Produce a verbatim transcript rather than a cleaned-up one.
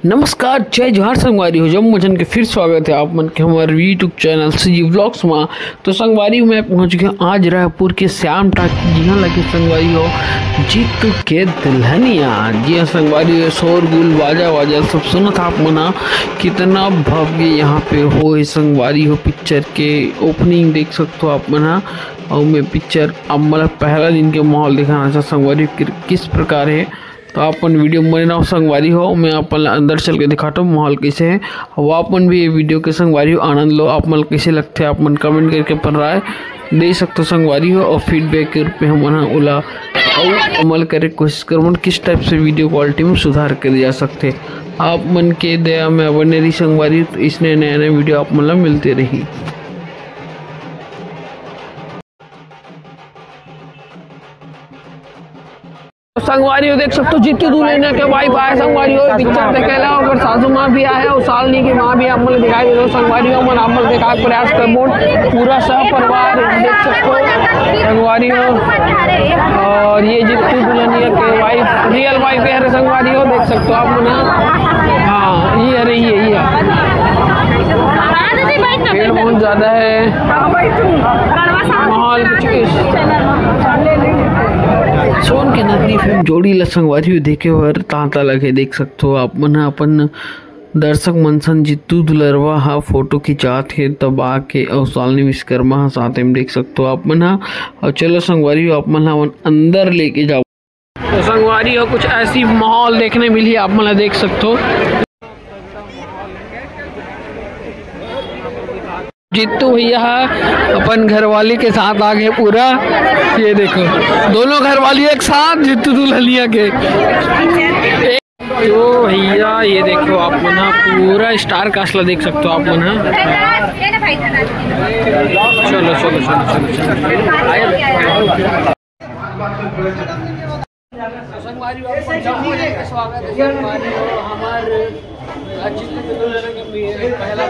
नमस्कार, जय जोहार संगवारी हो, जम्मो झन के फिर स्वागत है आप मन के हमारे YouTube चैनल सीजी व्लॉग्स में। तो संगवारी, मैं पहुंच गया आज रायपुर के श्याम टाकी, जिहां लगे संगवारी हो जीतू के दुल्हनिया। जी हाँ संगवारी हो, शोरगुल, बाजा वाजा सब सुनत आप मन हा, कितना भव्य यहाँ पे हो है संगवारी हो। पिक्चर के ओपनिंग देख सकते हो आप मन हा, और मैं पिक्चर अब मतलब पहला दिन के माहौल दिखाना चाह संगवारी हो, कि-, किस प्रकार है। तो आप मन वीडियो में बने रहो संगवारी हो, मैं आप मन ला अंदर चल के दिखाता हूँ माहौल कैसे है। और आप मन भी ये वीडियो के संगवारी हो आनंद लो। आप मन ला कैसे लगते हैं, आप मन कमेंट करके अपन राय दे सकते हो संगवारी हो, और फीडबैक के रूप में हमन ह ओला अउ अमल करे के कोशिश करबन, किस टाइप से वीडियो क्वालिटी में सुधार करे जा सकते। आप मन के दया में बने रही संगवारी हो, तो इसने नया नया वीडियो आप मन ला मिलते रही। संगवारी हो देख सकते हो, जीतू दुल्हनिया के वाइफ आए संगवारी हो, पिक्चर देखे ला, ओकर सासू माँ भी आए है और सालनी की माँ भी आप मन दिखाई दे रहे हो संगवारी हो। मन आप मन देखा प्रयास करबो, पूरा सह परिवार देख सकते हो संगवारी हो। और ये जीतू दुल्हनिया के वाइफ, रियल वाइफ है संगवारी हो, देख सकते हो आप मन। हाँ, ये अरे ये ये भीड़ बहुत ज्यादा है, माहौल कुछ इस सोन के नकली फिल्म जोड़ी ला संगवारी हो देखे बर तांता लगे। देख सकते हो आप मन ह अपन दर्शक मन सन जीतू दुलरवा हा फोटो खिंचात हे तब आके अउ सालनी विश्वकर्मा हा साथ में देख सकते हो आप मन हा। और चलो संगवारी हो, आप मन हा अपन अंदर लेके जाओ। तो संगवारी हो, कुछ ऐसी माहौल देखने मिली, आप मन देख सकते हो। जीतू भैया अपन घरवाली के साथ आ गए पूरा। ये देखो, दोनों घरवाली एक साथ, जीतू दुल्हनिया के। तो भैया ये देखो, आप मन ह पूरा स्टार कास्ट ला देख सकते हो आप मन ह। चलो चलो चलो चलो चलो। संगवारी हो, आप मन सबको यहाँ पे स्वागत है। संगवारी हो, हमारे आज चित्र के दो जने के लिए पहला